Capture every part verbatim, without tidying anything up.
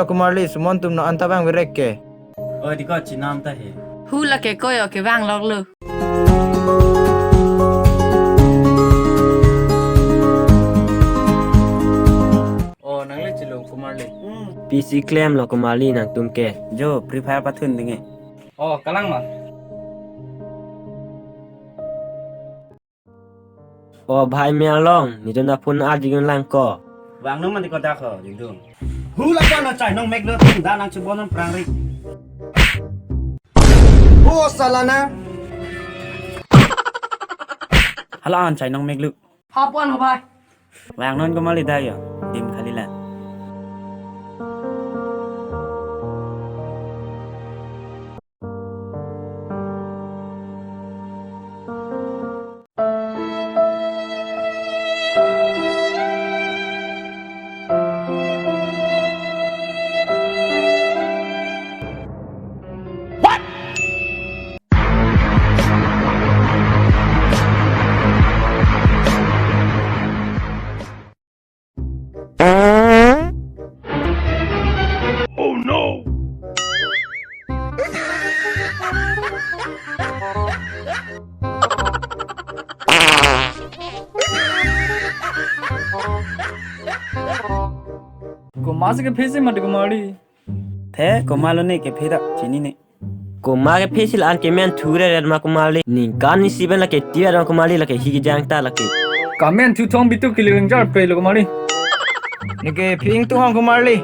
Kumarli, Suman atum non anta vang virek ke. Oi, diko chinam ta he. Hu lake koyo kevang loklo. Oh, nangli chelo Kumarli. P C klemlo Kumarli nangtum ke. Jo, Free Fire pathun ding e. Oh, kalang ma. O bhai Mialong, netum ta phone arjudun lang ko. Vangnon mati ko dak ho, dingdung. Hu lapu-an chainong meklo, ting da nang chubon non prangri. Ho sala na. Hala-an chainong meklo. Hapu-an ho bhai. Vangnon Kumarli da yo, dim khali la. Oh no! Komat si kephe si mati Kumarli. The, komat lo ne kephe ta chinine. Komat kephe si la-an kemen thu reret ma Kumarli. Ningkan isi pen lake tiar ma Kumarli, lake hi kejang ta lake. Kamen thu thong bitu kili ring jar pe lo Kumarli. Neke ping tu hong Kumarli.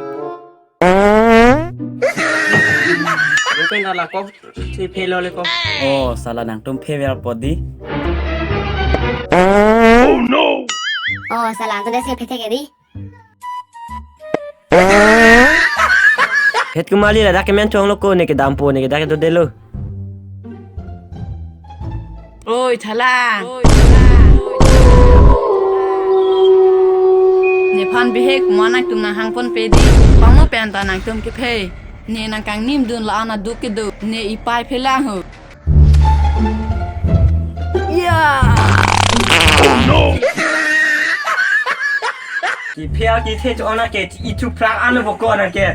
Lo pen ala kok si phe lo le kok. Oh, sala nangtum phe ver podi. Oh no! Oh, sala, tu desi phe the ke di. Het Kumarli, ladak kemen chonglo ko, neke dampo, neke dak dodelo. Oi, thalang. Nephan bihek ma nangtum nanghangpon pe di. Pamo pen ta nangtum kephe. Ne nangkangnim dun la-an aduk kedo. Ne ipai phelang ho. Ya. Oh no! Kephe kethe cho-on ke, ithu prak ano bokon ke.